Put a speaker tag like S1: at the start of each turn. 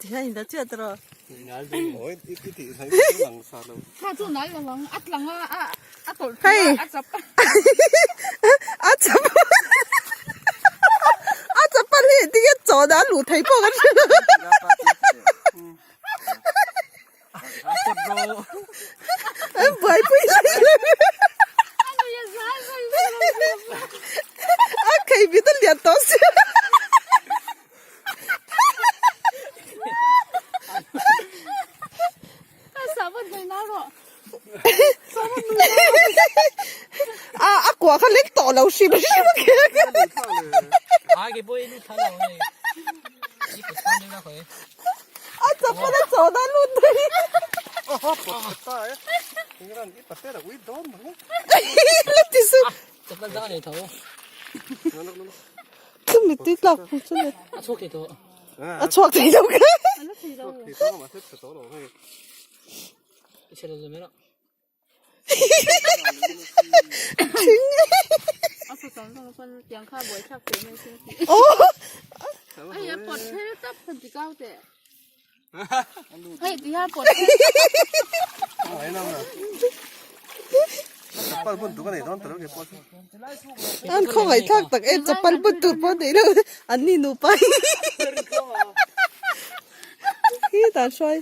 S1: Tihian in la chiah tawh Hei a chap a chapal hi tinge chawhna a luh thei pawh kan hre lo an buaipui lai a khei bit a lian tawh sia. A a kua kha lek tawh lo hrim hrim a kher a chapal a chawn a lut daih Chumi tui tlak phu chu le.
S2: A chhuak thei tawh.
S1: A chhuak thei lo ka. An khawngaih thlak tak em chapal bun tur pawh nei lo an ni nupa hi hi tan hruai